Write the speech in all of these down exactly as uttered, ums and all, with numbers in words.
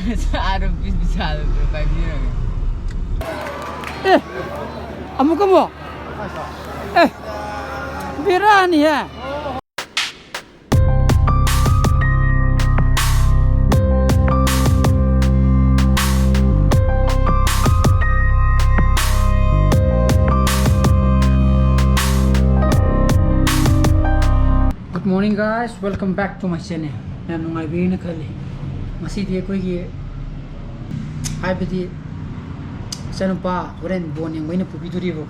ꯑꯥꯗ ꯕꯤꯁꯥꯜꯗ ꯄꯥꯏꯕꯤꯔꯒꯦ꯫ ꯑꯦ, ꯑꯃꯨꯛ ꯑꯃꯨꯛ꯫ ꯑꯦ, ꯕꯦꯔꯥꯅꯤꯍꯦ꯫ Good morning, guys, welcome back to my channel. ꯌꯥꯝ ꯅꯨꯡꯉꯥꯏꯕꯤꯔꯦꯅ ꯈꯜꯂꯤ꯫ ꯉꯁꯤꯗꯤ ꯑꯩꯈꯣꯏꯒꯤ, ꯍꯥꯏꯕꯗꯤ, ꯏꯆꯥꯅꯨꯄꯥ ꯍꯣꯔꯦꯟ ꯕꯣꯟ ꯌꯦꯡꯕ ꯑꯩꯅ ꯄꯨꯕꯤꯗꯣꯔꯤꯕ꯫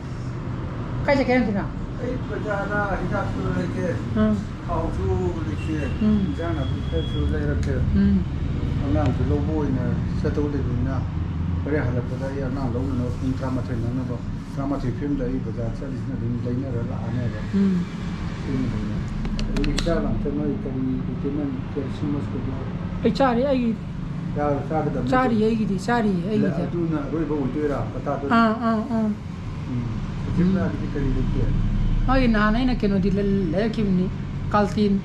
ꯀꯥꯏ ꯆꯠꯀꯦ ꯍꯥꯏꯅꯣ? ꯑꯩ ꯕꯖꯥꯔꯗ ꯍꯤꯗꯥꯛꯁꯨ ꯂꯩꯒꯦ, ꯎꯝ꯫ ꯊꯥꯎꯁꯨ ꯂꯩꯒꯦ, ꯎꯝ꯫ ꯏꯟꯖꯥꯡ ꯅꯥꯄꯤ ꯈꯔꯁꯨ ꯂꯩꯔꯛꯀꯦ꯫ ꯎꯝ꯫ ꯑꯉꯥꯡꯁꯨ ꯂꯧꯕ ꯑꯣꯏꯅ ꯆꯠꯇꯧ ꯂꯩꯕꯅꯤꯅ, ꯍꯣꯔꯦꯟ ꯍꯜꯂꯛꯄꯗ ꯑꯩ ꯑꯉꯥꯡ ꯂꯧꯅꯅꯕ ꯄꯨꯡ ꯇꯔꯥꯃꯥꯊꯣꯏ ꯅꯪꯅꯕ꯫ ꯇꯔꯥꯃꯥꯊꯣꯏ ꯐꯤꯕꯝꯗ ꯑꯩ ꯕꯖꯥꯔ ꯆꯠꯂꯤꯁꯤꯅ ꯑꯗꯨꯝ ꯂꯩꯅꯔ ꯂꯥꯛꯑꯅꯦꯕ꯫ ꯎꯝ꯫ ꯑꯗꯨꯅ ꯑꯩ ꯍꯤꯗꯥꯛ ꯂꯥꯡꯊꯛ ꯅꯣꯏ ꯀꯔꯤ vitamin, calcium ꯑꯁꯤꯗꯣ ꯑꯩ ꯆꯥꯔꯤ, ꯑꯩꯒꯤ ꯆꯥ-, ꯆꯥꯒꯗꯕꯅꯤ꯫ ꯆꯥꯔꯤ, ꯑꯩꯒꯤꯗꯤ ꯆꯥꯔꯤ, ꯑꯩꯒꯤꯗꯤ꯫ ꯑꯗꯨꯅ ꯑꯔꯣꯏꯕ ꯑꯣꯏꯗꯣꯏꯔꯥ ꯄꯇꯥꯗꯣ? ꯑꯥ, ꯑꯥ, ꯑꯥ꯫ ꯎꯝ꯫ ꯍꯧꯖꯤꯛ ꯎꯝ꯫ ꯂꯥꯛꯑꯗꯤ ꯀꯔꯤ ꯂꯩꯒꯦ? ꯃꯥꯒꯤ ꯅꯍꯥꯟ ꯑꯩꯅ ꯀꯩꯅꯣꯗꯤ ꯂꯩ-, ꯂꯩꯔꯛꯈꯤꯕꯅꯤ, ꯀꯥꯜꯇꯤꯟ꯫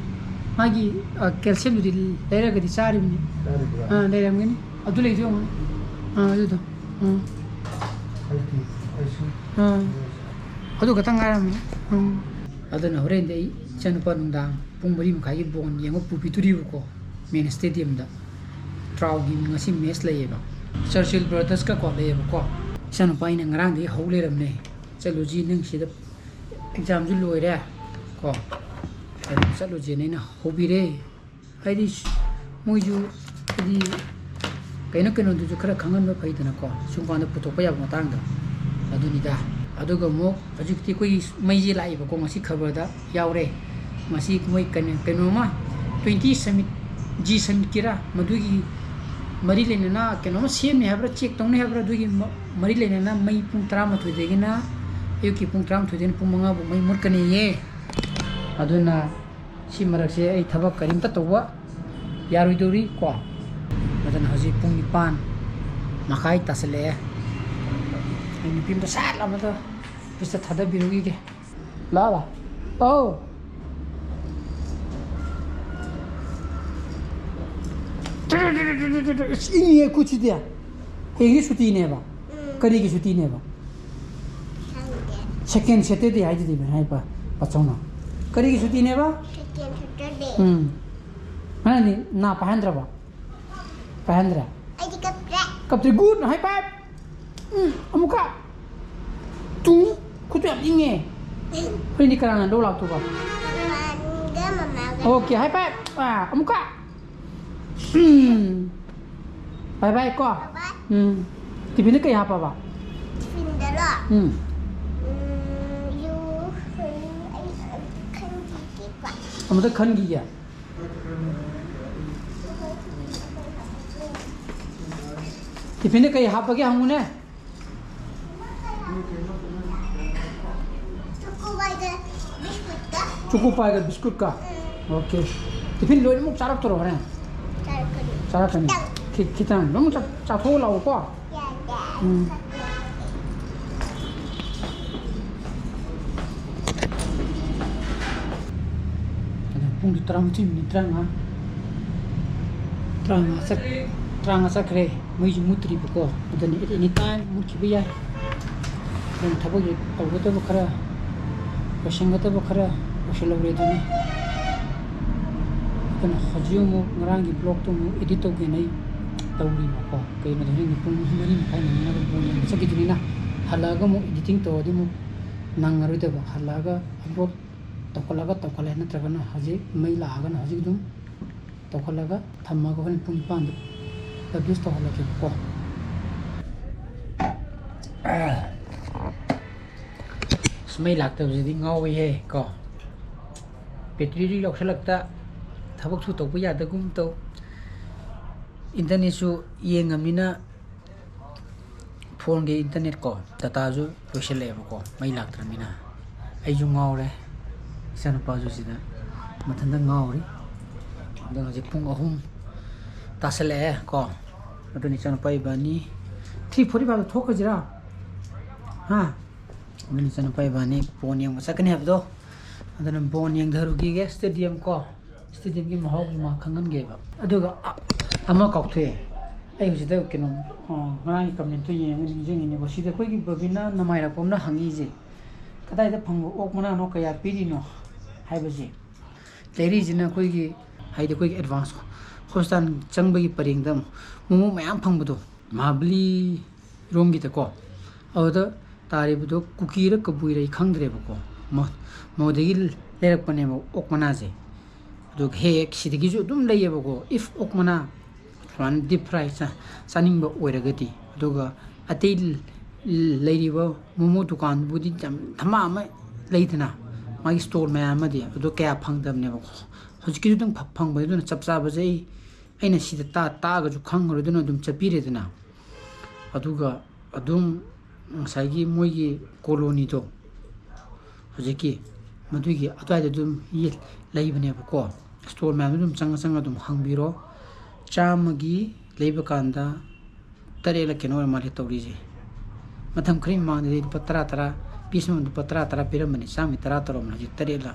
ꯃꯥꯒꯤ, ꯑ, calciumꯗꯨꯗꯤ ꯂꯩꯔꯒꯗꯤ ꯆꯥꯔꯤꯕꯅꯤ꯫ ꯆꯥꯔꯤꯕ꯭ꯔꯥ? ꯑꯥ, ꯂꯩꯔꯝꯒꯅꯤ꯫ ꯑꯗꯨ ꯂꯩꯗꯣꯏ ꯑꯣꯏꯔꯝꯒꯅꯤ꯫ ꯑꯥ, ꯑꯗꯨꯗꯣ꯫ ꯎꯝ꯫ ꯑꯩꯗꯤ, ꯑꯩꯁꯨ ꯑꯥ꯫ ꯑꯗꯨ ꯈꯛꯇꯪ ꯉꯥꯏꯔꯝꯃꯦ꯫ ꯎꯝ꯫ ꯑꯗꯨꯅ ꯍꯣꯔꯦꯟꯗꯤ ꯑꯩ ꯏꯆꯥꯅꯨꯄꯥ ꯅꯨꯡꯗꯥꯡ ꯄꯨꯡ ꯃꯔꯤ ꯃꯈꯥꯏꯒꯤ ꯕꯣꯟ ꯌꯦꯡꯕ ꯄꯨꯕꯤꯗꯣꯔꯤꯕꯀꯣ, main stadiumꯗ꯫ ꯇ꯭ꯔꯥꯎꯒꯤ ꯉꯁꯤ match ꯂꯩꯌꯦꯕ, Churchill Brotherꯁꯀ ꯀꯣ ꯂꯩꯌꯦꯕꯀꯣ꯫ ꯏꯆꯥꯅꯨꯄꯥ ꯑꯩꯅ ꯉꯔꯥꯡꯗꯒꯤ ꯍꯧ ꯂꯩꯔꯝꯅꯦ, "ꯆꯠꯂꯨꯁꯤ, ꯅꯪ ꯁꯤꯗ examꯁꯨ ꯂꯣꯏꯔꯦ ꯀꯣ, ꯑꯗꯨ ꯆꯠꯂꯨꯁꯦꯅ" ꯑꯩꯅ ꯍꯧꯕꯤꯔꯦ꯫ ꯍꯥꯏꯗꯤ ꯃꯣꯏꯁꯨ ꯍꯥꯏꯗꯤ ꯀꯩꯅꯣ ꯀꯩꯅꯣꯗꯨꯁꯨ ꯈꯔ ꯈꯪꯍꯟꯕ ꯐꯩꯗꯅꯀꯣ, ꯁꯨꯝ ꯀꯥꯟꯗ ꯄꯨꯊꯣꯛꯄ ꯌꯥꯕ ꯃꯇꯥꯡꯗ꯫ ꯑꯗꯨꯅꯤꯗ꯫ ꯑꯗꯨꯒ ꯑꯃꯨꯛ ꯍꯧꯖꯤꯛꯇꯤ ꯑꯩꯈꯣꯏꯒꯤ ꯃꯩꯁꯦ ꯂꯥꯛꯑꯦꯕꯀꯣ, ꯉꯁꯤ ꯈꯕꯔꯗ ꯌꯥꯎꯔꯦ꯫ ꯉꯁꯤ ꯃꯣꯏ ꯀꯩꯅꯣ, ꯀꯩꯅꯣꯝꯃ twenty summit, G summitꯀꯤꯔ ꯃꯗꯨꯒꯤ ꯃꯔꯤ ꯂꯩꯅꯅ ꯀꯩꯅꯣꯝꯃ ꯁꯦꯝꯅꯤ ꯍꯥꯏꯕ꯭ꯔꯥ, check ꯇꯧꯅꯤ ꯍꯥꯏꯕ꯭ꯔꯥ, ꯑꯗꯨꯒꯤ ꯃ-, ꯃꯔꯤ ꯂꯩꯅꯅ ꯃꯩ ꯄꯨꯡ ꯇꯔꯥꯃꯥꯊꯣꯏꯗꯒꯤꯅ, ꯑꯌꯨꯛꯀꯤ ꯄꯨꯡ ꯇꯔꯥꯃꯥꯊꯣꯏꯗꯒꯤꯅ ꯄꯨꯡ ꯃꯉꯥ ꯐꯥꯎ ꯃꯩ ꯃꯨꯠꯀꯅꯤꯌꯦ꯫ ꯑꯗꯨꯅ ꯁꯤ ꯃꯔꯛꯁꯦ ꯑꯩ ꯊꯕꯛ ꯀꯔꯤꯝꯇ ꯇꯧꯕ ꯌꯥꯔꯣꯏꯗꯧꯔꯤ ꯀꯣ꯫ ꯑꯗꯨꯅ ꯍꯧꯖꯤꯛ ꯄꯨꯡ ꯅꯤꯄꯥꯟ ꯃꯈꯥꯏ ꯇꯥꯁꯜꯂꯛꯑꯦ꯫ ꯑꯩ ꯅꯨꯄꯤ ꯑꯝꯇ ꯁꯠ ꯂꯥꯎ ꯑꯝꯇ officeꯇ ꯊꯥꯗꯕꯤꯔꯨꯈꯤꯒꯦ꯫ ꯂꯥꯛꯑꯕ? ꯑꯧ꯫ ꯑꯁ, ꯏꯪꯉꯦ ꯈꯨꯠꯁꯤꯗꯤ꯫ ꯍꯌꯦꯡꯗꯤ ꯁꯨꯇꯤꯅꯦꯕ꯫ ꯎꯝ꯫ ꯀꯔꯤꯒꯤ ꯁꯨꯇꯤꯅꯦꯕ? ꯈꯪꯗꯦ꯫ Second Saturday ꯍꯥꯏꯗꯨꯗꯤ ꯍꯥꯏꯕ ꯄꯥꯆꯧꯅ꯫ ꯀꯔꯤꯒꯤ ꯁꯨꯇꯤꯅꯦꯕ? Second Saturday꯫ ꯎꯝ꯫ ꯅꯪꯗꯤ ꯅꯥ ꯄꯥꯏꯍꯟꯗ꯭ꯔꯕꯣ? ꯄꯥꯏꯍꯟꯗ꯭ꯔꯦ? ꯑꯩꯗꯤ ꯀꯞꯇ꯭ꯔꯦ꯫ ꯀꯞꯇ꯭ꯔꯦ꯫ Good, high five꯫ ꯎꯝ, ꯑꯃꯨꯛꯀ꯫ ꯇꯨ, ꯈꯨꯠꯇꯨ ꯌꯥꯝ ꯏꯪꯉꯦ꯫ ꯎꯝ꯫ ꯍꯣꯔꯦꯟꯗꯤ ꯀꯅꯥꯅ ꯂꯧ ꯂꯥꯛꯇꯧꯕ? ꯃꯃꯥꯒ ꯃꯃꯥꯒ꯫ Okay, high five꯫ ꯑꯥ, ꯑꯃꯨꯛꯀ꯫ ꯎꯝ꯫ Bye bye ꯀꯣ꯫ Bye bye꯫ ꯎꯝ꯫ Tiffin ꯗ ꯀꯩ ꯍꯥꯞꯄꯕ? Tiffin ꯗꯔꯣ? ꯎꯝ꯫ ꯎꯝ, ꯌꯨ, ꯎꯝ, ꯑꯩ ꯈꯟꯈꯤꯒꯦꯀꯣ꯫ ꯑꯃꯨꯛꯇ ꯈꯟꯈꯤꯒꯦ꯫ Tiffin ꯗ ꯀꯩ ꯍꯥꯞꯄꯒꯦ ꯍꯪꯉꯨꯅꯦ꯫ Choco Pie ꯒ biscuit ꯀ꯫ Choco Pie ꯒ biscuit ꯀ? ꯎꯝ꯫ Okay꯫ Tiffin ꯂꯣꯏꯅꯃꯛ ꯆꯥꯔꯛꯇꯔꯣ ꯍꯣꯔꯦꯟ? ꯆꯥꯔꯛꯀꯅꯤ꯫ ꯆꯥꯔꯛꯀꯅꯤ? ꯈꯤꯇꯪ꯫ ꯈꯤ-, ꯈꯤꯇꯪ꯫ ꯑꯗꯨꯝ ꯆꯥ-, ꯆꯥꯊꯣꯛꯑ ꯂꯥꯛꯎꯀꯣ꯫ ꯌꯥꯗꯦ꯫ ꯎꯝ꯫ ꯑꯗꯣ ꯄꯨꯡꯗꯤ ꯇꯔꯥꯃꯥꯊꯣꯏ ꯃꯤꯅꯤꯠ ꯇꯔꯥꯃꯉꯥ, ꯇꯔꯥꯃꯉꯥ ꯆꯠ-, ꯇꯔꯥꯃꯉꯥ ꯆꯠꯈ꯭ꯔꯦ꯫ ꯃꯩꯁꯨ ꯃꯨꯠꯇ꯭ꯔꯤꯕꯀꯣ꯫ ꯑꯗꯨꯅ at any time ꯃꯨꯠꯈꯤꯕ ꯌꯥꯏ꯫ ꯑꯗꯨꯅ ꯊꯕꯛꯁꯦ ꯇꯧꯒꯗꯕ ꯈꯔ, ꯂꯣꯏꯁꯤꯟꯒꯗꯕ ꯈꯔ ꯂꯣꯏꯁꯤꯜꯍꯧꯔꯦ ꯑꯗꯨꯅꯤ꯫ ꯑꯗꯨꯅ ꯍꯧꯖꯤꯛ ꯑꯃꯨꯛ ꯉꯔꯥꯡꯒꯤ vlog ꯇꯨ ꯑꯃꯨꯛ edit ꯇꯧꯒꯦꯅ ꯑꯩ ꯇꯧꯔꯤꯕꯀꯣ꯫ ꯀꯩꯒꯤꯅꯣꯗ ꯍꯣꯔꯦꯟꯒꯤ ꯄꯨꯡ ꯃꯔꯤ ꯃꯈꯥꯏ ꯅꯪꯅꯕ ball ꯌꯦꯡꯕ ꯆꯠꯈꯤꯗꯣꯏꯅꯤꯅ, ꯍꯜꯂꯛꯑꯒ ꯑꯃꯨꯛ editing ꯇꯧꯔꯗꯤ ꯑꯃꯨꯛ ꯅꯪꯉꯔꯣꯏꯗꯕ꯫ ꯍꯜꯂꯛꯑꯒ upload ꯇꯧꯈꯠꯂꯒ ꯇꯧꯈꯠꯂꯦ, ꯅꯠꯇ꯭ꯔꯒꯅ ꯍꯧꯖꯤꯛ ꯃꯩ ꯂꯥꯛꯑꯒꯅ ꯍꯧꯖꯤꯛ ꯑꯗꯨꯝ ꯇꯧꯈꯠꯂꯒ ꯊꯝꯃꯒ ꯍꯣꯔꯦꯟ ꯄꯨꯡ ꯅꯤꯄꯥꯟꯗ publish ꯇꯧꯍꯜꯂꯛꯀꯦꯕꯀꯣ꯫ ꯑꯁ, ꯃꯩ ꯂꯥꯛꯇꯕꯁꯤꯗꯤ ꯉꯥꯎꯋꯤꯍꯦ ꯀꯣ꯫ Battery ꯁꯨ ꯌꯥꯎꯁꯜꯂꯛꯇ, ꯊꯕꯛꯁꯨ ꯇꯧꯕ ꯌꯥꯗꯒꯨꯝ ꯇꯧ꯫ Internet ꯁꯨ ꯌꯦꯡꯉꯝꯅꯤꯅ phone ꯒꯤ internet ꯀꯣ, data ꯁꯨ ꯂꯣꯏꯁꯤꯜꯂꯛꯑꯦꯕꯀꯣ, ꯃꯩ ꯂꯥꯛꯇ꯭ꯔꯕꯅꯤꯅ꯫ ꯑꯩꯁꯨ ꯉꯥꯎꯔꯦ, ꯏꯆꯥꯅꯨꯄꯥꯁꯨ ꯁꯤꯗ ꯃꯊꯟꯇ ꯉꯥꯎꯔꯤ꯫ ꯑꯗꯣ ꯍꯧꯖꯤꯛ ꯄꯨꯡ ꯑꯍꯨꯝ ꯇꯥꯁꯜꯂꯛꯑꯦ ꯀꯣ꯫ ꯑꯗꯨꯅ ꯏꯆꯥꯅꯨꯄꯥ ꯏꯕꯥꯅꯤ three forty five ꯗ ꯊꯣꯛꯈ꯭ꯔꯁꯤꯔꯥ? ꯍꯥ? ꯑꯗꯨꯅ ꯏꯆꯥꯅꯨꯄꯥ ꯏꯕꯥꯅꯤ ball ꯌꯦꯡꯕ ꯆꯠꯀꯅꯤ ꯍꯥꯏꯕꯗꯣ, ꯑꯗꯨꯅ ball ꯌꯦꯡꯊꯔꯨꯈꯤꯒꯦ stadium ꯀꯣ꯫ Stadium ꯒꯤ ꯃꯍꯥꯎꯁꯨ ꯃꯥ ꯈꯪꯍꯟꯒꯦꯕ꯫ ꯑꯗꯨꯒ, ꯑ, ꯑꯃ ꯀꯥꯎꯊꯣꯛꯑꯦ꯫ ꯑꯩ ꯍꯧꯖꯤꯛꯇ ꯀꯩꯅꯣ, ꯑ, ꯉꯔꯥꯡꯒꯤ comment ꯇꯣ ꯌꯦꯡꯉꯒ ꯅꯤꯡꯁꯤꯡꯉꯤꯅꯦꯕ꯫ ꯁꯤꯗ ꯑꯩꯈꯣꯏꯒꯤ ꯕꯕꯤꯅꯥ ꯅꯃꯥꯏꯔꯛꯄ ꯑꯃꯅ ꯍꯪꯉꯛꯏꯁꯦ, "ꯀꯗꯥꯏꯗ ꯐꯪꯕ ꯑꯣꯛ ꯃꯅꯥꯅꯣ, ꯀꯌꯥ ꯄꯤꯔꯤꯅꯣ?" ꯍꯥꯏꯕꯁꯦ꯫ ꯂꯩꯔꯤꯁꯤꯅ ꯑꯩꯈꯣꯏꯒꯤ, ꯍꯥꯏꯗꯤ ꯑꯩꯈꯣꯏꯒꯤ advance hospital ꯆꯪꯕꯒꯤ ꯄꯔꯦꯡꯗ ꯃꯣꯃꯣ ꯃꯌꯥꯝ ꯐꯪꯕꯗꯣ, ꯃꯍꯥꯕꯂꯤ ꯔꯣꯝꯒꯤꯗꯀꯣ꯫ ꯑꯗꯨꯗ ꯇꯥꯔꯤꯕꯗꯣ ꯀꯨꯀꯤꯔ ꯀꯕꯨꯏꯔ ꯑꯩ ꯈꯪꯗ꯭ꯔꯦꯕꯀꯣ꯫ ꯃ-, ꯃꯣꯏꯗꯒꯤ ꯂꯩꯔꯛꯄꯅꯦꯕ ꯑꯣꯛ ꯃꯅꯥꯁꯦ꯫ ꯑꯗꯨꯒ ꯍꯦꯛ ꯍꯦꯛ ꯁꯤꯗꯒꯤꯁꯨ ꯑꯗꯨꯝ ꯂꯩꯌꯦꯕꯀꯣ꯫ If ꯑꯣꯛ ꯃꯅꯥ ꯁꯨꯃꯥꯏꯅ deep fry ꯆꯥ-, ꯆꯥꯅꯤꯡꯕ ꯑꯣꯏꯔꯒꯗꯤ꯫ ꯑꯗꯨꯒ ꯑꯇꯩ ꯂ-, ꯂꯩꯔꯤꯕ ꯃꯣꯃꯣ ꯗꯨꯀꯥꯟꯕꯨꯗꯤ ꯌꯥꯝ ꯙꯃꯥ ꯑꯃ ꯂꯩꯗꯅ, ꯃꯥꯒꯤ stall ꯃꯌꯥꯝ ꯑꯃꯗꯤ, ꯑꯗꯣ ꯀꯌꯥ ꯐꯪꯗꯕꯅꯦꯕꯀꯣ꯫ ꯍꯧꯖꯤꯛꯀꯤꯗꯨꯗꯪ ꯐ-, ꯐꯪꯕꯅꯦ꯫ ꯑꯗꯨꯅ ꯆꯞ ꯆꯥꯕꯁꯦ ꯑꯩ, ꯑꯩꯅ ꯁꯤꯗ ꯇꯥ-, ꯇꯥꯛꯑꯒꯁꯨ ꯈꯪꯉꯔꯣꯏ, ꯑꯗꯨꯅ ꯑꯗꯨꯝ ꯆꯠꯄꯤꯔꯦꯗꯅ꯫ ꯑꯗꯨꯒ ꯑꯗꯨꯝ ꯉꯁꯥꯏꯒꯤ ꯃꯣꯏꯒꯤ colony ꯗꯣ, ꯍꯧꯖꯤꯛꯀꯤ ꯃꯗꯨꯒꯤ ꯑꯗꯨꯋꯥꯏꯗ ꯑꯗꯨꯝ ꯌꯦ-, ꯂꯩꯕꯅꯦꯕꯀꯣ꯫ Stall ꯃꯌꯥꯝꯗꯨ ꯑꯗꯨꯝ ꯆꯪꯉ ꯆꯪꯉ ꯑꯗꯨꯝ ꯍꯪꯕꯤꯔꯣ꯫ ꯆꯥꯝꯃꯒꯤ ꯂꯩꯕ ꯀꯥꯟꯗ ꯇꯔꯦꯠꯂ ꯀꯩꯅꯣ ꯑꯣꯏꯔ ꯃꯥꯜꯂꯦ ꯇꯧꯔꯤꯁꯦ꯫ ꯃꯇꯝ ꯈꯔꯒꯤ ꯃꯃꯥꯡꯗꯗꯤ ꯂꯨꯄꯥ ꯇꯔꯥ ꯇꯔꯥ, piece ꯑꯃ ꯂꯨꯄꯥ ꯇꯔꯥ ꯇꯔꯥ ꯄꯤꯔꯝꯕꯅꯤ, ꯆꯥꯝꯃꯒꯤ ꯇꯔꯥ ꯇꯧꯔꯝꯕꯅꯤ, ꯍꯧꯖꯤꯛ ꯇꯔꯦꯠꯂ,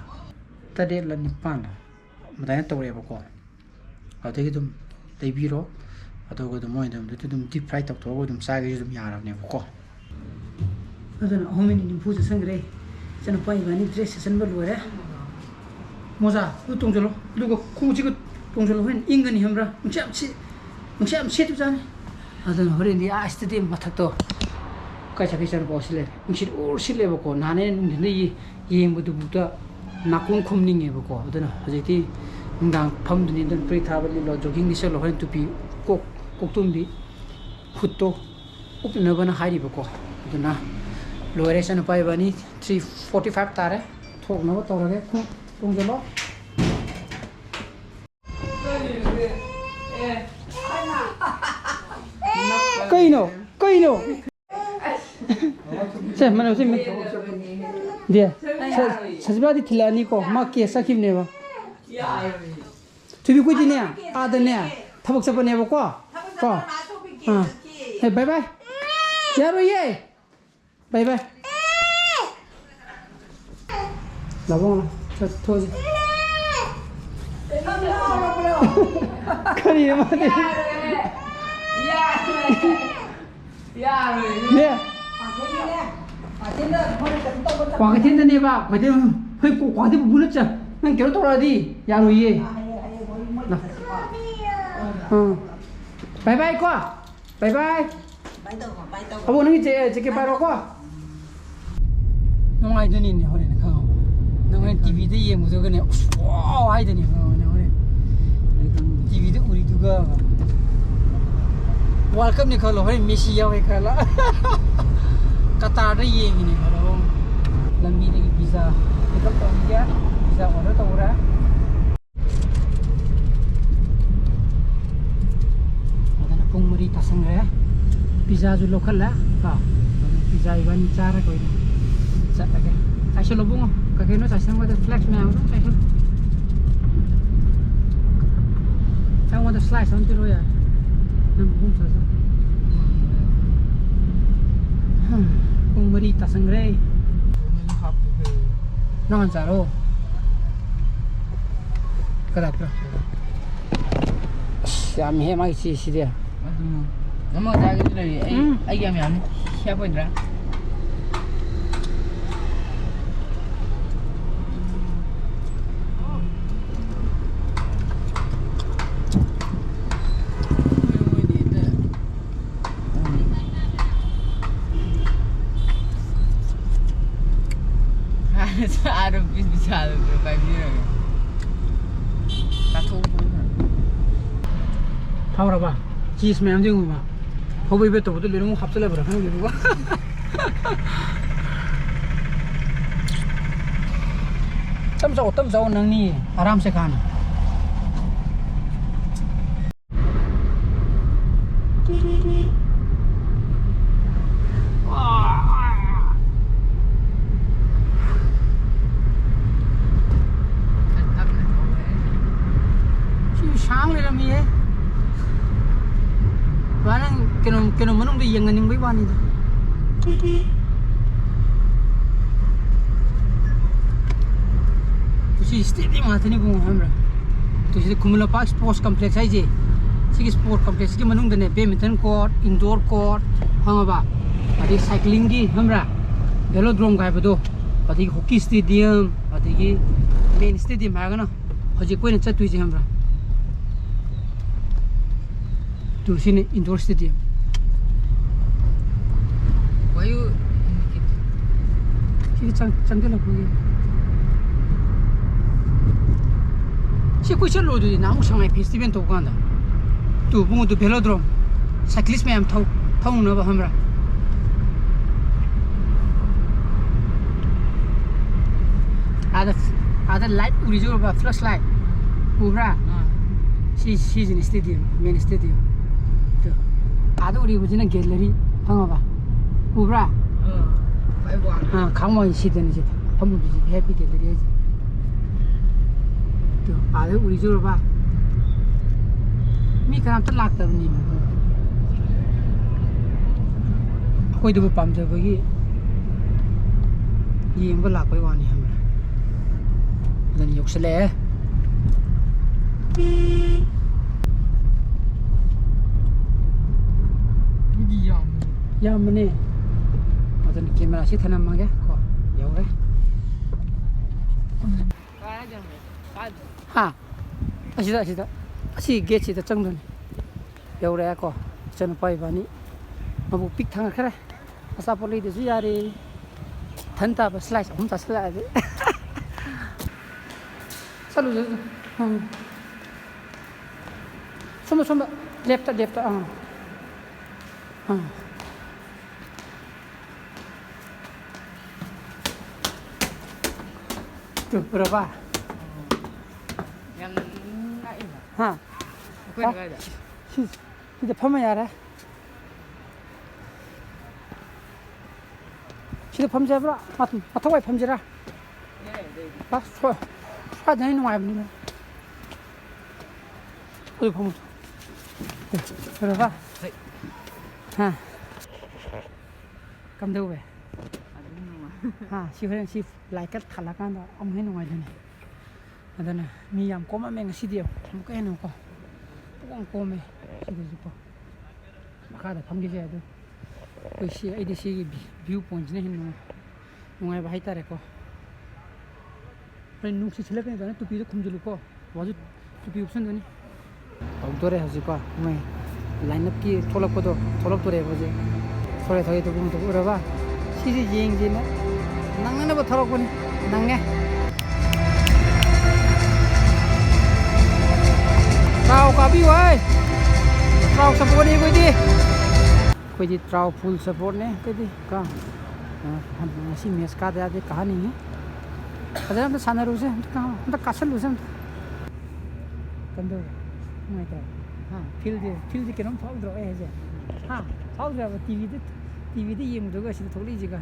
ꯇꯔꯦꯠꯂ ꯅꯤꯄꯥꯟꯂ ꯑꯗꯨꯃꯥꯏꯅ ꯇꯧꯔꯛꯑꯦꯕꯀꯣ꯫ ꯑꯗꯨꯗꯒꯤ ꯑꯗꯨꯝ ꯂꯩꯕꯤꯔꯣ꯫ ꯑꯗꯨꯒ ꯑꯗꯨꯝ ꯃꯣꯏ ꯑꯗꯨꯝ, ꯑꯗꯨꯗ ꯑꯗꯨꯝ deep fry ꯇꯧꯊꯣꯛꯑꯒ ꯑꯗꯨꯝ ꯆꯥꯒꯦꯁꯨ ꯑꯗꯨꯝ ꯌꯥꯔꯕꯅꯦꯕꯀꯣ꯫ ꯑꯗꯨꯅ ꯑꯍꯨꯝ ꯃꯤꯅꯤꯠ ꯅꯤꯐꯨ ꯆꯠꯁꯟꯈ꯭ꯔꯦ꯫ ꯏꯆꯟꯅꯨꯄꯥ ꯏꯕꯥꯅꯤ dress ꯁꯦꯠꯆꯟꯕ ꯂꯣꯏꯔꯦ꯫ ꯃꯣꯖꯥ ꯑꯗꯨ ꯇꯣꯡꯁꯤꯜꯂꯣ, ꯑꯗꯨꯒ ꯈꯣꯡꯎꯞꯁꯤꯒ ꯇꯣꯡꯁꯤꯜꯂꯣ, ꯍꯣꯔꯦꯟ ꯏꯪꯒꯅꯤ ꯈꯪꯕ꯭ꯔꯥ? ꯅꯨꯡꯁꯤꯠ ꯌꯥꯝ ꯁꯤꯠ-, ꯅꯨꯡꯁꯤꯠ ꯌꯥꯝ ꯁꯤꯠꯄꯖꯥꯠꯅꯤ꯫ ꯑꯗꯨꯅ ꯍꯣꯔꯦꯟꯗꯤ ꯑꯥ stadium ꯃꯊꯛꯇꯣ ꯀꯥꯏ ꯆꯠꯀꯦ ꯆꯠꯅꯨꯀꯣ ꯁꯤ ꯂꯩꯔꯦ꯫ ꯅꯨꯡꯁꯤꯠ ꯑꯣꯔ ꯁꯤꯠꯂꯦꯕꯀꯣ꯫ ꯅꯍꯥꯟ ꯑꯩꯅ ꯅꯨꯡꯊꯤꯟꯗ ꯌꯦ-, ꯌꯦꯡꯕꯗꯨꯕꯨꯛꯇ ꯅꯥꯀꯣꯡ ꯈꯨꯝꯅꯤꯡꯉꯦꯕꯀꯣ꯫ ꯑꯗꯨꯅ ꯍꯧꯖꯤꯛꯇꯤ ꯅꯨꯡꯗꯥꯡ ꯐꯝꯗꯨꯅꯤ꯫ ꯑꯗꯨꯅ ꯐꯨꯔꯤꯠ ꯊꯥꯕ ꯂꯤꯠꯂꯣ, jogging ꯂꯤꯠꯁꯜꯂꯣ, ꯍꯣꯔꯦꯟ ꯇꯨꯄꯤ ꯀꯣꯛ, ꯀꯣꯛꯇꯨꯝꯗꯤ ꯈꯨꯠꯇꯣ ꯎꯞꯅꯅꯕꯅ ꯍꯥꯏꯔꯤꯕꯀꯣ꯫ ꯑꯗꯨꯅ ꯂꯣꯏꯔꯦ, ꯏꯆꯟꯅꯨꯄꯥ ꯏꯕꯥꯅꯤ꯫ Three forty five ꯇꯥꯔꯦ꯫ ꯊꯣꯛꯅꯕ ꯇꯧꯔꯒꯦ꯫ ꯈꯣꯡ ꯇꯣꯡꯁꯤꯜꯂꯣ꯫ ꯀꯩꯅꯣ? ꯀꯩꯅꯣ? ꯁꯦ, ꯃꯅꯝꯁꯦ ꯃꯤ-, ꯗꯦ, ꯁ-, ꯁꯖꯤꯕꯥꯗꯤ ꯊꯤꯜꯂꯛꯑꯅꯤꯀꯣ, ꯃꯥ case ꯆꯠꯈꯤꯕꯅꯦꯕ꯫ ꯊꯣꯏꯕꯤ, ꯑꯩꯈꯣꯏꯗꯤꯅꯦ, ꯑꯥꯗꯅꯦ, ꯊꯕꯛ ꯆꯠꯄꯅꯦꯕꯀꯣ꯫ ꯀꯣ? ꯑꯥ꯫ ꯑꯦ, bye bye꯫ ꯌꯥꯔꯣꯏꯌꯦ꯫ Bye bye꯫ ꯂꯥꯛꯑꯣ, ꯂꯥꯛꯑꯣ꯫ ꯆꯠꯊꯣꯛꯑꯁꯤ꯫ ꯀꯔꯤꯅꯣ ꯃꯥꯗꯤ? ꯌꯥꯔꯣꯏ꯫ ꯌꯥꯔꯣꯏ꯫ ꯌꯥꯔꯣꯏ꯫ ꯅꯦ꯫ ꯄꯥꯊꯦꯟꯗꯅꯦ꯫ ꯄꯥꯊꯦꯟꯗ ꯑꯩꯈꯣꯏꯅ ꯀꯩꯅꯣ ꯇꯧꯕ ꯆꯠꯄ꯫ ꯀ꯭ꯋꯥꯀꯩꯊꯦꯜꯗꯅꯦꯕ꯫ ꯀ꯭ꯋꯥꯀꯩꯊꯦꯜ, ꯍꯣꯏ, ꯀ꯭ꯋꯥꯀꯩꯊꯦꯜ ꯄꯨꯄꯨ ꯅꯠꯇ꯭ꯔꯥ? ꯅꯪ ꯀꯩꯅꯣ ꯇꯧꯔꯛꯑꯗꯤ ꯌꯥꯔꯣꯏꯌꯦ꯫ ꯑꯥ, ꯍꯌꯦꯡ, ꯍꯌꯦꯡ ꯃꯣꯏ, ꯃꯣꯏ ꯂꯥꯛ꯫ ꯆꯠꯁꯤꯀꯣ꯫ ꯎꯝ꯫ ꯕꯥꯏ ꯕꯥꯏ ꯀꯣ꯫ ꯕꯥꯏ ꯕꯥꯏ꯫ ꯕꯥꯏ ꯇꯧꯈꯣ, ꯕꯥꯏ ꯇꯧꯈꯣ꯫ ꯑꯕꯣ, ꯅꯪꯒꯤ ꯖꯦ-, ꯖꯦꯀꯦꯠ ꯄꯥꯏꯔꯣꯀꯣ꯫ ꯅꯨꯡꯉꯥꯏꯗꯣꯏꯅꯤꯅꯦ ꯍꯣꯔꯦꯟ ꯈꯪꯉꯕ? ꯅꯪ ꯍꯣꯔꯦꯟ ꯇꯤꯚꯤꯗ ꯌꯦꯡꯕꯗꯨꯒꯅꯦ, "ꯎꯁ, ꯋꯥꯎ" ꯍꯥꯏꯗꯣꯏꯅꯦ ꯈꯪꯉꯕ? ꯅꯪ ꯍꯣꯔꯦꯟ ꯇꯤꯚꯤꯗ ꯎꯔꯤꯗꯨꯒ꯫ World Cup ꯅꯤ ꯈꯜꯂꯣ, ꯍꯣꯔꯦꯟ ꯃꯦꯁꯤ ꯌꯥꯎꯋꯦ ꯈꯜꯂꯣ꯫ ꯀꯇꯥꯔꯗ ꯌꯦꯡꯉꯤꯅꯦ ꯈꯜꯂꯣ꯫ ꯂꯝꯕꯤꯗꯒꯤ pizza pick up ꯇꯧꯔꯒꯦ, pizza order ꯇꯧꯔꯦ꯫ ꯑꯗꯨꯅ ꯄꯨꯡ ꯃꯔꯤ ꯇꯥꯁꯟꯈ꯭ꯔꯦ꯫ Pizzaꯁꯨ ꯂꯧꯈꯠꯂꯦ ꯀꯣ꯫ ꯑꯗꯨ pizza ꯏꯕꯥꯅꯤ ꯆꯥꯔꯒ ꯑꯣꯏꯅ ꯆꯠꯂꯒꯦ꯫ ꯆꯥꯏꯁꯜꯂꯣ ꯏꯕꯨꯡꯉꯣ꯫ ꯀꯩ ꯀꯩꯅꯣ ꯆꯥꯏꯁꯟꯕꯗ flakes ꯃꯌꯥꯝ ꯑꯗꯨꯝ ꯆꯥꯏꯁꯜꯂꯣ꯫ ꯑꯩꯉꯣꯟꯗ slice ꯑꯃ ꯄꯤꯔꯛꯑꯣ ꯌꯥꯔꯦ꯫ ꯅꯪ ꯑꯍꯨꯝ ꯆꯥꯖꯧ꯫ ꯄꯨꯡ ꯃꯔꯤ ꯇꯥꯁꯟꯈ꯭ꯔꯦ꯫ ꯅꯪ ꯍꯥꯟꯅ ꯆꯥꯔꯣ꯫ ꯀꯗꯥꯏ ꯄꯨꯔꯛ-, ꯑꯁ, ꯌꯥꯝꯃꯤꯍꯦ ꯃꯥꯒꯤ cheeseꯁꯤꯗꯤ꯫ ꯑꯗꯨꯅ ꯑꯃ ꯆꯥꯒꯦꯁꯨ ꯂꯩꯔꯤ꯫ ꯑꯩ, ꯎꯝ꯫ ꯑꯩꯒꯤ ꯌꯥꯝ ꯌꯥꯝꯃꯤ꯫ ꯁꯤ ꯍꯥꯞꯄꯣꯏꯗ꯭ꯔꯥ? ꯍꯥꯟꯅ ꯆꯥꯔꯕ ꯄꯤꯁ ꯄꯤꯁꯥꯗꯣ ꯄꯥꯏꯕꯤꯔꯒꯦ꯫ ꯆꯥꯊꯣꯛꯄ ꯑꯣꯏꯅ꯫ ꯐꯥꯎꯔꯕ? Cheese ꯃꯌꯥꯝꯗꯣ ꯌꯦꯡꯉꯨꯕ꯫ ꯍꯧꯕꯩ ꯕꯦꯠ ꯇꯧꯕꯗꯣ ꯂꯣꯏꯅꯃꯛ ꯍꯥꯞꯆꯜꯂꯕ꯭ꯔꯥ ꯈꯪꯗꯦꯕꯀꯣ꯫ ꯇꯞ ꯆꯥꯎ, ꯇꯞ ꯆꯥꯎ, ꯅꯪꯅꯤ ꯑꯔꯥꯝ ꯁꯦ ꯈꯥꯅ꯫ ꯁꯤ ꯁꯥꯡ ꯂꯩꯔꯝꯃꯤꯍꯦ꯫ ꯕꯥ, ꯅꯪ ꯀꯩꯅꯣ, ꯀꯩꯅꯣ ꯃꯅꯨꯡꯗ ꯌꯦꯡꯍꯟꯅꯤꯡꯕꯩ ꯋꯥꯅꯤꯗ꯫ ꯁꯤ stadium ꯉꯥꯛꯇꯅꯤ ꯏꯕꯨꯡꯉꯣ, ꯈꯪꯕ꯭ꯔꯥ? ꯑꯗꯨ ꯁꯤꯗ ꯈꯨꯃꯟ ꯂꯝꯄꯥꯛ ꯁ꯭ꯄꯣꯔꯠꯁ ꯀꯝꯄ꯭ꯂꯦꯛꯁ ꯍꯥꯏꯁꯦ, ꯁꯤꯒꯤ ꯁ꯭ꯄꯣꯔꯠꯁ ꯀꯝꯄ꯭ꯂꯦꯛꯁꯀꯤ ꯃꯅꯨꯡꯗꯅꯦ, ꯕꯦꯗꯃꯤꯟꯇꯟ ꯀꯣꯔꯠ, ꯏꯟꯗꯣꯔ ꯀꯣꯔꯠ, ꯈꯪꯉꯕ? ꯑꯗꯩ ꯁꯥꯏꯀ꯭ꯂꯤꯡꯒꯤ, ꯈꯪꯕ꯭ꯔꯥ? ꯚꯦꯂꯣꯗ꯭ꯔꯣꯝꯒ ꯍꯥꯏꯕꯗꯣ, ꯑꯗꯒꯤ ꯍꯣꯀꯤ ꯁ꯭ꯇꯦꯗꯤꯌꯝ, ꯑꯗꯒꯤ ꯃꯦꯟ ꯁ꯭ꯇꯦꯗꯤꯌꯝ ꯍꯥꯏꯔꯒꯅ ꯍꯧꯖꯤꯛ ꯑꯩꯈꯣꯏꯅ ꯆꯠꯇꯣꯏꯁꯦ, ꯈꯪꯕ꯭ꯔꯥ? ꯇꯨ, ꯁꯤꯅ ꯏꯟꯗꯣꯔ ꯁ꯭ꯇꯦꯗꯤꯌꯝ꯫ Why you? ꯁꯤꯗꯤ ꯆꯪ-, ꯆꯪꯁꯤꯜꯂꯛꯄꯒꯤ꯫ ꯁꯤ ꯑꯩꯈꯣꯏ ꯆꯠꯂꯨꯗꯨꯗꯤ ꯅꯍꯥꯟꯃꯨꯛ ꯁꯉꯥꯏ ꯐꯦꯁꯇꯤꯚꯦꯜ ꯇꯧꯕ ꯀꯥꯟꯗ꯫ ꯇꯨ, ꯏꯕꯨꯡꯉꯣ, ꯇꯨ ꯚꯦꯂꯣꯗ꯭ꯔꯣꯝ꯫ ꯁꯥꯏꯀ꯭ꯂꯤꯁ ꯃꯌꯥꯝ ꯊꯧ-, ꯊꯧꯅꯅꯕ, ꯈꯪꯕ꯭ꯔꯥ? ꯑꯥꯗ, ꯑꯥꯗ ꯂꯥꯏꯠ ꯎꯔꯤꯁꯦ ꯎꯔꯕ? ꯐ꯭ꯂꯥꯁ ꯂꯥꯏꯠ ꯎꯕ꯭ꯔꯥ? ꯑꯥ꯫ ꯁꯤ, ꯁꯤꯁꯤꯅ ꯁ꯭ꯇꯦꯗꯤꯌꯝ, ꯃꯦꯟ ꯁ꯭ꯇꯦꯗꯤꯌꯝ꯫ ꯇꯨ꯫ ꯑꯥꯗ ꯎꯔꯤꯕꯁꯤꯅ ꯒꯦꯂꯔꯤ, ꯈꯪꯉꯕ? ꯎꯕ꯭ꯔꯥ? ꯑꯥ, ꯈ꯭ꯋꯥꯏ ꯋꯥꯡ꯫ ꯑꯥ, ꯈ꯭ꯋꯥꯏ ꯋꯥꯡ ꯁꯤꯗꯅꯤ ꯁꯤ ꯐꯝꯃꯨꯕꯁꯤ, ꯚꯤ ꯑꯥꯏ ꯄꯤ ꯒꯦꯂꯔꯤ ꯍꯥꯏꯁꯦ꯫ ꯇꯨ, ꯑꯥꯗ ꯎꯔꯤꯁꯦ ꯎꯔꯕ? ꯃꯤ ꯀꯅꯥꯝꯇ ꯂꯥꯛꯇꯕꯅꯦꯕ꯫ ꯑꯩꯈꯣꯏꯗꯕꯨ ꯄꯥꯝꯖꯕꯒꯤ ꯌꯦꯡꯕ ꯂꯥꯛꯄꯩ ꯋꯥꯅꯤ, ꯈꯪꯕ꯭ꯔꯥ? ꯑꯗꯨꯅ ꯌꯧꯁꯤꯜꯂꯛꯑꯦ꯫ ꯃꯤꯗꯤ ꯌꯥꯝꯃꯤ꯫ ꯌꯥꯝꯕꯅꯦ꯫ ꯑꯗꯨꯅ ꯀꯦꯃꯦꯔꯥꯁꯤ ꯊꯅꯝꯃꯒꯦ ꯀꯣ꯫ ꯌꯧꯔꯦ꯫ ꯍꯥ? ꯑꯁꯤꯗ, ꯑꯁꯤꯗ꯫ ꯑꯁꯤ ꯒꯦꯠꯁꯤꯗ ꯆꯪꯗꯣꯏꯅꯤ꯫ ꯌꯧꯔꯛꯑꯦꯀꯣ꯫ ꯏꯆꯟꯅꯨꯄꯥ ꯏꯕꯥꯅꯤ꯫ ꯃꯕꯨꯛ ꯄꯤꯛ ꯊꯪꯉꯛꯈ꯭ꯔꯦ꯫ ꯑꯆꯥꯄꯣꯠ ꯂꯩꯗꯁꯨ ꯌꯥꯔꯦ꯫ ꯏꯊꯟ ꯇꯥꯕ ꯁ꯭ꯂꯥꯏꯁ ꯑꯍꯨꯝ ꯆꯥꯁꯤꯜꯂꯛꯑꯗꯤ꯫ ꯆꯠꯂꯨ, ꯆꯠꯂꯨ꯫ ꯎꯝ꯫ ꯁꯣꯝꯗ, ꯁꯣꯝꯗ꯫ ꯂꯦꯞꯇ, ꯂꯦꯞꯇ꯫ ꯑꯥ꯫ ꯑꯥ꯫ ꯇꯨ, ꯎꯔꯕ? ꯌꯥꯝ ꯅꯛꯏꯅ꯫ ꯍꯥ? ꯑꯩꯈꯣꯏꯅ ꯀꯥꯏꯗ? ꯁꯤ, ꯁꯤꯗ ꯐꯝꯃ ꯌꯥꯔꯦ꯫ ꯁꯤꯗ ꯐꯝꯁꯦ ꯍꯥꯏꯕ꯭ꯔꯣ? ꯃꯊꯛ-, ꯃꯊꯛꯋꯥꯏ ꯐꯝꯁꯤꯔꯥ? ꯌꯥꯏ, ꯑꯗꯩꯗꯤ꯫ ꯑꯁ, ꯁ꯭ꯋꯥ-, ꯁ꯭ꯋꯥꯏꯗꯅ ꯍꯦꯟꯅ ꯅꯨꯡꯉꯥꯏꯕꯅꯤꯅꯦ꯫ ꯑꯗꯨ ꯐꯝꯃꯨ꯫ ꯎꯔꯕ? ꯍꯣꯏ꯫ ꯍꯥ꯫ ꯀꯝꯗꯧꯋꯦ? ꯑꯗꯨꯝ ꯅꯨꯡꯉꯥꯏ꯫ ꯍꯥ, ꯁꯤ ꯍꯣꯔꯦꯟ ꯁꯤ ꯂꯥꯏꯠꯀ ꯊꯥꯜꯂꯀꯥꯟꯗ ꯑꯃꯨꯛ ꯍꯦꯟꯅ ꯅꯨꯡꯉꯥꯏꯗꯣꯏꯅꯦ꯫ ꯑꯗꯨꯅ ꯃꯤ ꯌꯥꯝ ꯀꯣꯝꯃꯝꯃꯦ ꯉꯁꯤꯗꯤ, ꯑꯃꯨꯛꯀ ꯍꯦꯟꯅꯀꯣ ꯄꯨꯡꯀꯣꯝ ꯀꯣꯝꯃꯦ꯫ ꯁꯤꯗꯁꯨꯀꯣ ꯃꯈꯥꯗ ꯐꯝꯈꯤꯁꯦ꯫ ꯑꯗꯨ ꯑꯩꯈꯣꯏ ꯁꯤ, ꯑꯩꯗꯤ ꯁꯤꯒꯤ ꯚ꯭ꯌꯨ ꯄꯣꯏꯟꯠꯁꯤꯅ ꯍꯦꯟꯅ ꯅꯨꯡꯉꯥꯏ, ꯅꯨꯡꯉꯥꯏꯕ ꯍꯥꯏꯇꯥꯔꯦꯀꯣ꯫ ꯍꯣꯔꯦꯟ ꯅꯨꯡꯁꯤꯠ ꯁꯤꯠꯂꯛꯀꯅꯤ, ꯑꯗꯨꯅ ꯇꯨꯄꯤꯗꯣ ꯈꯨꯝꯖꯤꯜꯂꯨꯀꯣ꯫ ꯋꯥꯁꯨ ꯇꯨꯄꯤ ꯎꯞꯁꯟꯗꯣꯏꯅꯤ꯫ ꯍꯧꯗꯣꯔꯦ ꯍꯧꯖꯤꯛꯀꯣ ꯃꯣꯏ ꯂꯥꯏꯟ ꯑꯞꯀꯤ ꯊꯣꯛꯂꯛꯄꯗꯣ, ꯊꯣꯛꯂꯛꯇꯣꯔꯦꯕ ꯍꯧꯖꯤꯛ꯫ ꯊꯣꯔꯦ ꯊꯣꯔꯦ, ꯇꯨꯄꯤ ꯎꯞꯄꯗꯣ ꯎꯔꯕ? ꯁꯤꯁꯦ ꯌꯦꯡꯁꯦꯅ ꯅꯪꯅꯅꯕ ꯊꯣꯛꯂꯛꯄꯅꯤ꯫ ꯅꯪꯉꯦ꯫ ꯇ꯭ꯔꯥꯎ ꯀꯥꯕꯤꯌꯨ ꯍꯥꯏ꯫ ꯇ꯭ꯔꯥꯎ ꯁꯞꯄꯣꯔꯠꯅꯤ ꯑꯩꯈꯣꯏꯗꯤ꯫ ꯑꯩꯈꯣꯏꯗꯤ ꯇ꯭ꯔꯥꯎ ꯐꯨꯜ ꯁꯞꯄꯣꯔꯠꯅꯦ ꯑꯩꯈꯣꯏꯗꯤ ꯀꯣ꯫ ꯑ, ꯉꯁꯤ ꯃꯦꯠꯁ ꯀꯥꯗ ꯌꯥꯗꯦ, ꯀꯥꯍꯟꯅꯤꯡꯉꯤ꯫ ꯐꯖꯅ ꯑꯝꯇ ꯁꯥꯟꯅꯔꯨꯁꯦ, ꯑꯝꯇ ꯀꯥ-, ꯑꯝꯇ ꯀꯥꯁꯜꯂꯨꯁꯦ ꯑꯝꯇ꯫ ꯀꯝꯗꯧꯔꯦ? ꯅꯨꯡꯉꯥꯏꯇ꯭ꯔꯣ? ꯍꯥ? ꯐꯤꯜꯁꯦ, ꯐꯤꯜꯁꯦ ꯀꯩꯅꯣꯝ ꯐꯥꯎꯗ꯭ꯔꯣ ꯑꯩ ꯍꯥꯏꯁꯦ? ꯍꯥ? ꯐꯥꯎꯗ꯭ꯔꯕ? ꯇꯤꯚꯤꯗ, ꯇꯤꯚꯤꯗ ꯌꯦꯡꯕꯗꯨꯒ ꯁꯤꯗ ꯊꯣꯛꯂꯛꯏꯁꯤꯒ꯫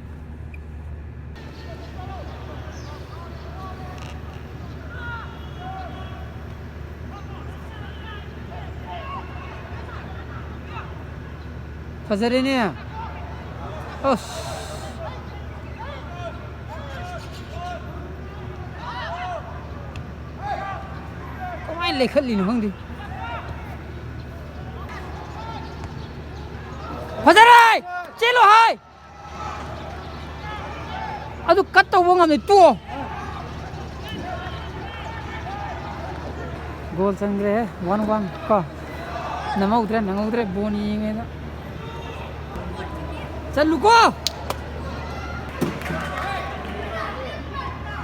ꯐꯖꯔꯦꯅꯦ꯫ ꯑꯁ꯫ ꯀꯃꯥꯏꯅ ꯂꯩꯈꯠꯂꯤꯅꯣ ꯈꯪꯗꯦ꯫ ꯐꯖꯔꯦ! ꯆꯦꯜꯂꯣ ꯍꯥꯏ! ꯑꯗꯨ ꯀꯠ ꯇꯧꯕ ꯉꯝꯗꯦ, ꯇꯣꯛꯑꯣ꯫ ꯒꯣꯜ ꯆꯟꯈ꯭ꯔꯦꯍꯦ, ꯋꯥꯟ ꯋꯥꯟ ꯀꯣ꯫ ꯅꯝꯍꯧꯗ꯭ꯔꯦ, ꯅꯪꯍꯧꯗ꯭ꯔꯦ, ꯕꯣꯜ ꯌꯦꯡꯉꯦꯅ꯫ ꯆꯜꯂꯨꯀꯣ!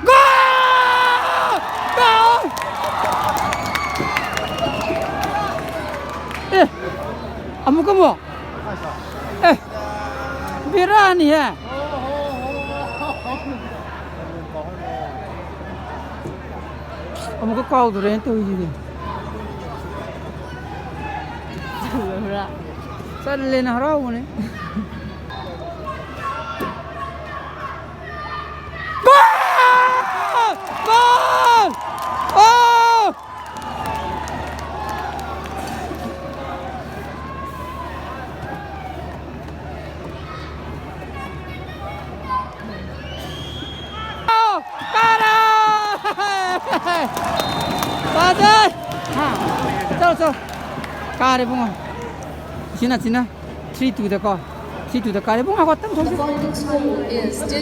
ꯒꯣꯜ! ꯒꯣꯜ! ꯑꯦ, ꯑꯃꯨꯛ, ꯑꯃꯨꯛ꯫ ꯑꯦ, ꯕꯦꯔꯥꯅꯤꯍꯦ꯫ ꯑꯃꯨꯛꯀ ꯀꯥꯎꯗꯣꯔꯦꯅ ꯇꯧꯔꯤꯁꯤꯗꯤ꯫ ꯆꯜꯂꯦꯅ ꯍꯔꯥꯎꯕꯅꯦ꯫ ꯒꯣꯜ! ꯒꯣꯜ! ꯑꯣ! ꯀꯥꯔꯦ! ꯆꯣ꯫ ꯀꯥꯔꯦ ꯏꯕꯨꯡꯉꯣ꯫ ꯁꯤꯅ, ꯁꯤꯅ ꯊ꯭ꯔꯤ ꯇꯨꯗꯀꯣ꯫ ꯊ꯭ꯔꯤ ꯇꯨꯗ ꯀꯥꯔꯦ ꯏꯕꯨꯡꯉꯣ, ꯉꯥꯏꯈꯣ, ꯇꯞ ꯊꯧꯁꯤ꯫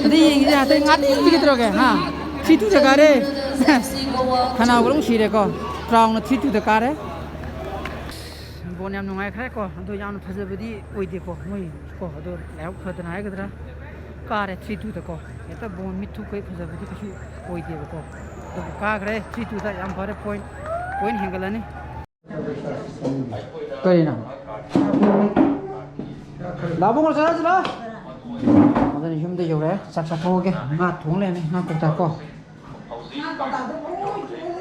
ꯑꯗꯩ ꯌꯦꯡꯁꯦ, ꯍꯟꯗꯛ ꯉꯥꯛꯇꯪ ꯄꯤꯒꯗꯧꯔꯒꯦ, ꯍꯥ? ꯊ꯭ꯔꯤ ꯇꯨꯗ ꯀꯥꯔꯦ꯫ ꯈꯅꯥꯎꯒ ꯂꯣꯏ ꯁꯤꯔꯦꯀꯣ꯫ ꯇ꯭ꯔꯥꯎꯅ ꯊ꯭ꯔꯤ ꯇꯨꯗ ꯀꯥꯔꯦ꯫ ꯕꯣꯟ ꯌꯥꯝ ꯅꯨꯡꯉꯥꯏꯈ꯭ꯔꯦꯀꯣ꯫ ꯑꯗꯣ ꯌꯥꯝꯅ ꯐꯖꯕꯗꯤ ꯑꯣꯏꯗꯦꯀꯣ ꯃꯣꯏ ꯀꯣ꯫ ꯑꯗꯣ ꯂꯥꯏꯕꯛ ꯐꯗꯅ ꯍꯥꯏꯒꯗ꯭ꯔꯥ, ꯀꯥꯔꯦ ꯊ꯭ꯔꯤ ꯇꯨꯗꯀꯣ꯫ ꯍꯦꯛꯇ ꯕꯣꯟ ꯃꯤꯠ ꯊꯨꯞꯈꯩ ꯐꯖꯕꯗꯤ ꯀꯩꯁꯨ ꯑꯣꯏꯗꯦꯕꯀꯣ꯫ ꯑꯗꯨꯕꯨ ꯀꯥꯈ꯭ꯔꯦ ꯊ꯭ꯔꯤ ꯇꯨꯗ꯫ ꯌꯥꯝ ꯐꯔꯦ, ꯄꯣꯏꯟ, ꯄꯣꯏꯟ ꯍꯦꯟꯒꯠꯂꯅꯤ꯫ ꯀꯔꯤꯅꯣ? ꯂꯥꯕꯨꯡꯉꯣ, ꯆꯠꯂꯁꯤ ꯂꯥꯎ꯫ ꯑꯗꯨꯅ ꯌꯨꯝꯗ ꯌꯧꯔꯛꯑꯦ꯫ ꯆꯥꯛ ꯆꯥꯊꯣꯛꯑꯒꯦ꯫ ꯉꯥ ꯊꯣꯡ ꯂꯩꯔꯝꯃꯦ, ꯉꯥ ꯀꯧꯇꯥ ꯀꯣ꯫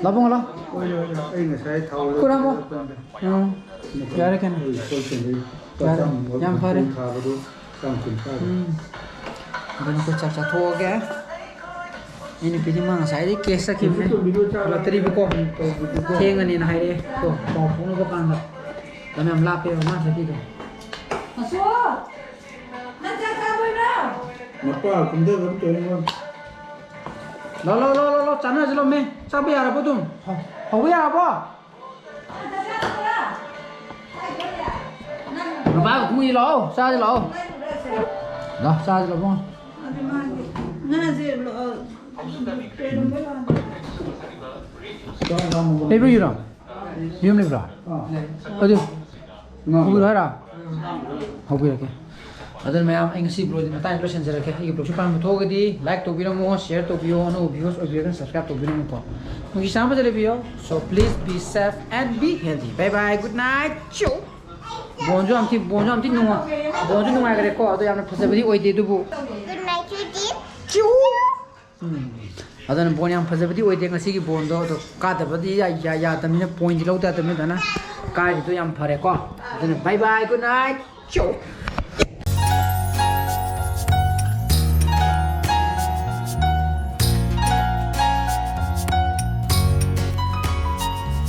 ꯂꯥꯕꯨꯡꯉꯣ ꯂꯥꯎ꯫ ꯍꯣꯏ, ꯍꯣꯏ, ꯍꯣꯏ꯫ ꯑꯩ ꯉꯁꯥꯏ ꯊꯥꯎ ꯈꯨꯔꯥꯝꯃꯣ꯫ ꯎꯝ꯫ ꯌꯥꯔꯦ ꯀꯩꯅꯣ꯫ ꯑꯩ ꯄꯣꯠ ꯆꯩ ꯌꯥꯔꯦ꯫ ꯆꯥꯝꯅꯕ ꯌꯥꯝ ꯐꯔꯦ꯫ ꯊꯥꯕꯗꯨ ꯆꯥꯝ ꯀꯨꯟꯊ꯭ꯔꯥ꯫ ꯎꯝ꯫ ꯑꯗꯨꯅ ꯑꯩꯈꯣꯏ ꯆꯥꯛ ꯆꯥꯊꯣꯛꯑꯒꯦ꯫ ꯑꯩ ꯅꯨꯄꯤꯗꯤ ꯃꯥ ꯉꯁꯥꯏꯗꯩ ꯀꯦꯁ ꯆꯠꯈꯤꯕꯅꯦ꯫ ꯍꯜꯂꯛꯇ꯭ꯔꯤꯕꯀꯣ꯫ ꯊꯦꯡꯉꯅꯤꯅ ꯍꯥꯏꯔꯛꯑꯦ꯫ ꯀꯣ, ꯄꯥꯎ ꯐꯥꯎꯅꯕ ꯀꯥꯟꯗ꯫ ꯂꯝ ꯌꯥꯝ ꯂꯥꯞꯄꯦꯕ ꯃꯥ ꯆꯠꯈꯤꯗꯣ꯫ ꯃꯄꯥ ꯀꯨꯝꯊꯅꯕ ꯇꯧꯔꯤꯉꯣ꯫ ꯂꯥꯎ, ꯂꯥꯎ, ꯂꯥꯎ, ꯂꯥꯎ, ꯂꯥꯎ, ꯆꯥꯟꯅꯔꯁꯤ ꯂꯥꯎ, ꯃꯦ꯫ ꯆꯥꯕ ꯌꯥꯔꯕꯣ ꯑꯗꯨꯝ? ꯍꯧ-, ꯍꯧꯕ ꯌꯥꯔꯕꯣ? ꯃꯄꯥ ꯀꯨꯝꯃꯨꯁꯤ ꯂꯥꯛꯑꯣ, ꯆꯥꯁꯤ ꯂꯥꯛꯑꯣ꯫ ꯂꯥꯎ, ꯆꯥꯁꯤ ꯂꯥꯛꯑꯣ, ꯏꯕꯨꯡꯉꯣ꯫ ꯂꯩꯕ꯭ꯔꯣ, ꯌꯨꯔꯣ? ꯌꯨꯝ ꯂꯩꯕ꯭ꯔꯣ? ꯑꯗꯨ ꯍꯧꯕꯤꯔꯣ ꯍꯥꯏꯔꯣ? ꯍꯧꯕꯤꯔꯛꯀꯦ꯫ ꯑꯗꯨꯅ ꯃꯌꯥꯝ, ꯑꯩ ꯉꯁꯤ ꯕ꯭ꯂꯣꯒꯁꯤ ꯃꯇꯥꯡꯁꯤꯗ ꯂꯣꯏꯁꯤꯟꯖꯔꯒꯦ꯫ ꯑꯩꯒꯤ ꯕ꯭ꯂꯣꯒꯁꯤ ꯑꯄꯥꯝꯕ ꯊꯣꯛꯑꯒꯗꯤ ꯂꯥꯏꯛ ꯇꯧꯕꯤꯔꯝꯃꯣ, ꯁꯤꯌꯔ ꯇꯧꯕꯤꯌꯣ, ꯑꯅꯧꯕ ꯚ꯭ꯌꯨꯋꯔꯁ ꯑꯣꯏꯕꯤꯔꯒꯅ ꯁꯕꯁꯀ꯭ꯔꯥꯏꯕ ꯇꯧꯕꯤꯔꯝꯃꯨꯀꯣ꯫ ꯅꯨꯡꯁꯤ ꯆꯥꯟꯅꯕ ꯐꯖꯅ ꯂꯩꯕꯤꯌꯣ꯫ So please be safe and be healthy. Bye bye, good night. ꯆꯨ꯫ ꯕꯣꯟꯁꯨ ꯌꯥꯝ ꯊꯤ, ꯕꯣꯟꯁꯨ ꯌꯥꯝ ꯊꯤ ꯅꯨꯡꯉꯥꯏ-, ꯕꯣꯟꯁꯨ ꯅꯨꯡꯉꯥꯏꯈ꯭ꯔꯦꯀꯣ, ꯑꯗꯣ ꯌꯥꯝꯅ ꯐꯖꯕꯗꯤ ꯑꯣꯏꯗꯦ, ꯑꯗꯨꯕꯨ good night, sweetie. ꯆꯨ꯫ ꯎꯝ꯫ ꯑꯗꯨꯅ ꯕꯣꯟ ꯌꯥꯝ ꯐꯖꯕꯗꯤ ꯑꯣꯏꯗꯦ ꯉꯁꯤꯒꯤ ꯕꯣꯟꯗꯣ, ꯑꯗꯣ ꯀꯥꯗꯕꯗꯤ ꯌꯥ-, ꯌꯥ-, ꯌꯥꯗꯕꯅꯤꯅ, ꯄꯣꯏꯟꯠꯇꯤ ꯂꯧꯗ ꯌꯥꯗꯕꯅꯤꯅ, ꯑꯗꯨꯅ ꯀꯥꯔꯤꯗꯣ ꯌꯥꯝ ꯐꯔꯦꯀꯣ꯫ ꯑꯗꯨꯅ bye bye, good night. ꯆꯨ꯫